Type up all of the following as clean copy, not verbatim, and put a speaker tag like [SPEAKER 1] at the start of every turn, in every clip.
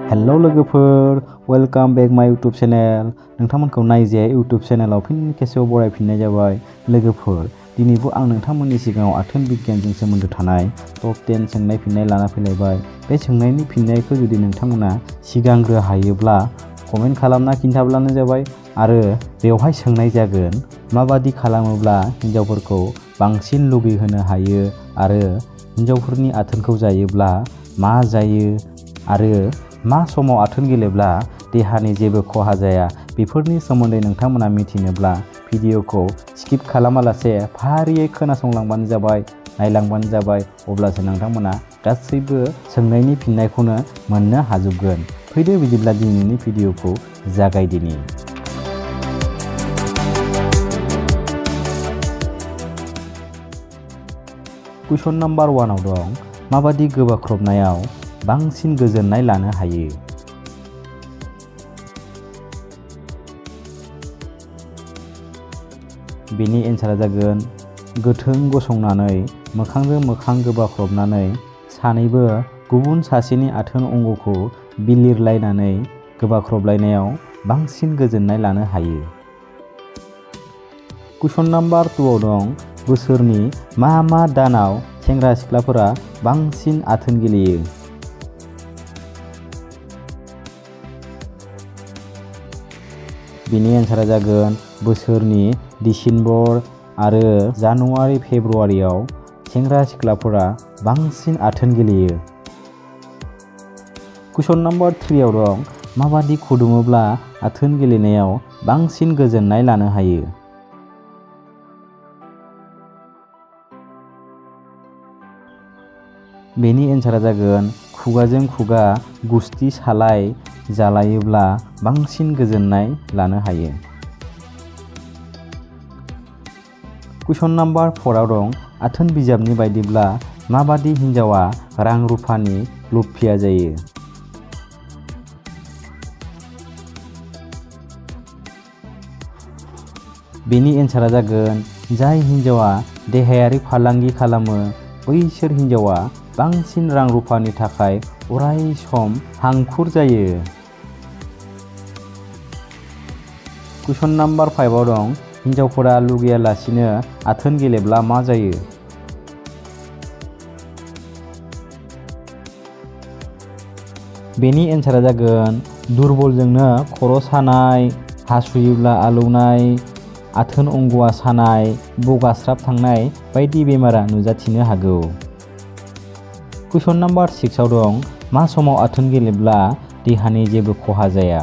[SPEAKER 1] Hello लोगोफोर, welcome back माय YouTube channel. नोंथांमोनखौ नाइजाया YouTube चैनलाव फिन खेबसेबाव बरायफिननाय जाबाय। लोगोफोर, दिनैबो आं नोंथांमोननि सिगाङाव आथोन बिगियानजों सोमोन्दो थानाय टप 10 सोंनाय फिननाय लाना फैलायबाय। बे सोंनायनि फिननायखौ जुदि नोंथांमोना सिगांग्रो हायोब्ला कमेन्ट खालामना खिन्थाब्लानो जाबाय। आरो बेवहाय सोंनाय जागोन माबादि खालामोब्ला हिन्जावफोरखौ बांसिन लुगैहोनो हायो आरो हिन्जावफोरनि आथोनखौ जायोब्ला मा जायो आरो मा समाव आथोन गेलेब्ला देहानि जेबो खहा जाया, बेफोरनि सोमोन्दै नोंथांमोना मिथिनोब्ला भिडिअखौ स्किप खालामालासे फारियै खोनासंलांबानो जाबाय, नायलांबानो जाबाय। अब्लासो नोंथांमोना गासैबो सोंनायनि फिननायखौनो मोननो हाजोबगोन। फैदो बिदिब्ला दिनैनि भिडिअखौ जागायदिनि। कुइसन नाम्बार 1 दं, माबादि गोबाख्रबनायाव बांसिन गोजोननाय लानो हायो? बेनि एन्सारा जागोन गोथों गसंनानै मोखांजों मोखां गोबाख्रबनानै सानैबो गुबुन सासेनि आथोन अंगखौ बिलिरलायनानै गोबाख्रबलायनायाव बांसिन गोजोननाय लानो हायो। कुइसन नाम्बार 2 दं, बोसोरनि मा दानाव सेंग्रा सिख्लाफोरा बांसिन आथोन गेलेयो? बेनि एन्सारा जागोन बोसोरनि डिसेम्बर आरो जानुवारि फेब्रुवारियाव सेंग्रा सिख्लाफोरा बांसिन आथोन गेलेयो। कुइसन नाम्बार 3 दं, माबादि खुदुमोब्ला आथोन गेलेनायाव बांसिन गोजोननाय लानो हायो? बेनि एन्सारा जागोन खुगाजों खुगा गुस्थि सालाय जालायोब्ला बांसिन गोजोननाय लानो हायो। कुइसन नाम्बार 4 दं, आथोन बिजाबनि बायदिब्ला माबादि हिन्जावा रां रुफानि लुफिया जायो? बेनि एन्सारा जागोन जाय हिन्जावा देहायारि फालांगि खालामो बैसोर हिन्जावा बांसिन रां रुफानि थाखाय अराय सम हांखुर जायो। कुइसन नाम्बार 5 दं, हिन्जावफोरा लुगैयालासिनो आथोन गेलेब्ला मा जायो? बेनि एन्सारा जागोन दुरबलजोंनो खर' सानाय, हासुयोब्ला आलौनाय, आथोन अंगआ सानाय, बगास्राब थांनाय बायदि बेमारा नुजाथिनो हागौ। कुइसन नाम्बार 6 दं, मा समाव आथोन गेलेब्ला देहानि जेबो खहा जाया?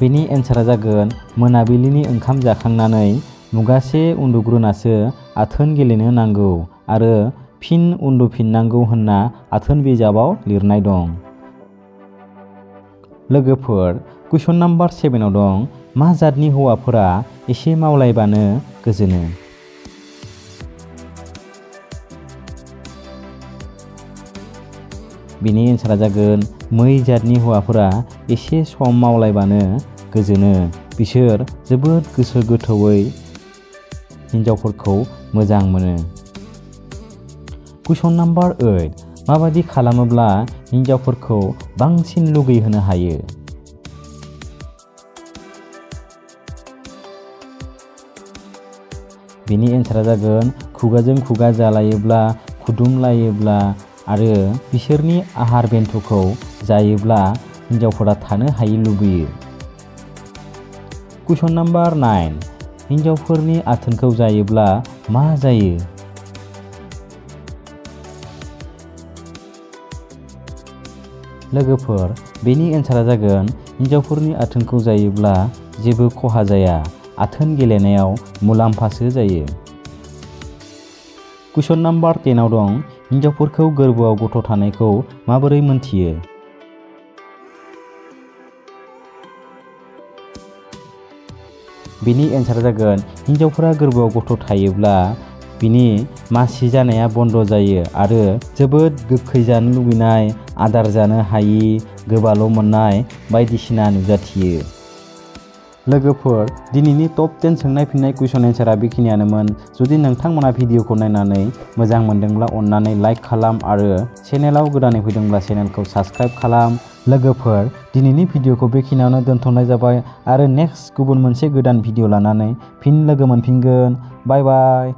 [SPEAKER 1] बेनि एन्सारा जागोन मोनाबिलिनि ओंखाम जाखांनानै मुगासे उन्दुग्रोनासो आथोन गेलेनो नांगौ आरो फिन उन्दुफिननांगौ होनना आथोन बिजाबाव लिरनाय दं। लोगोफोर, कुइसन नाम्बार 7 दं, मा जातनि हौवाफोरा एसे मावलायबानो गोजोनो? बेनि एन्सारा जागोन मै जातनि हौवाफोरा एसे सम मावलायबानो गोजोनो। बिसोर जोबोद गोसो गोथौयै हिन्जावफोरखौ मोजां मोनो। कुइसन नाम्बार 8, माबादि खालामोब्ला हिन्जावफोरखौ बांसिन लुगैहोनो हायो? बेनि एन्सारा जागोन खुगाजों खुगा जालायोब्ला, खुदुमलायोब्ला आरो बिसोरनि आहार बेन्थ'खौ जायोब्ला हिन्जावफोरा थानो हायै लुबैयो। कुइसन नाम्बार 9, हिन्जावफोरनि आथोनखौ जायोब्ला मा जायो? लोगोफोर, बेनि एन्सारा जागोन हिन्जावफोरनि आथोनखौ जायोब्ला जेबो खहा जाया, आथोन गेलेनायाव मुलाम्फासो जायो। कुइसन नाम्बार 10 दं, हिन्जावफोरखौ गोरबोआव गथ' थानायखौ माबोरै मोनथियो? बेनि एन्सारा जागोन हिन्जावफोरा गोरबोआव गथ' थायोब्ला बिनि मासि जानाया बन्द जायो आरो जोबोद गोखै जानो लुबैनाय, आदार जानो हायि, गोबाल' मोननाय बायदिसिना नुजाथियो। लोगोफोर दिनैनि टप 10 सोंनाय फिननाय कुइसन एन्सारा बेखिनियानोमोन। जुदि नोंथांमोना भिडिअखौ नायनानै मोजां मोनदोंब्ला अन्नानै लाइक खालाम आरो चेनेलाव गोदानै फैदोंब्ला चेनेलखौ साबस्क्राइब खालाम। लोगोफोर दिनैनि भिडिअखौ बेखिनियावनो दोनथ'नाय जाबाय आरो नेक्स्ट गुबुन मोनसे गोदान भिडिअ लानानै फिन लोगो मोनफिनगोन। बाय बाय।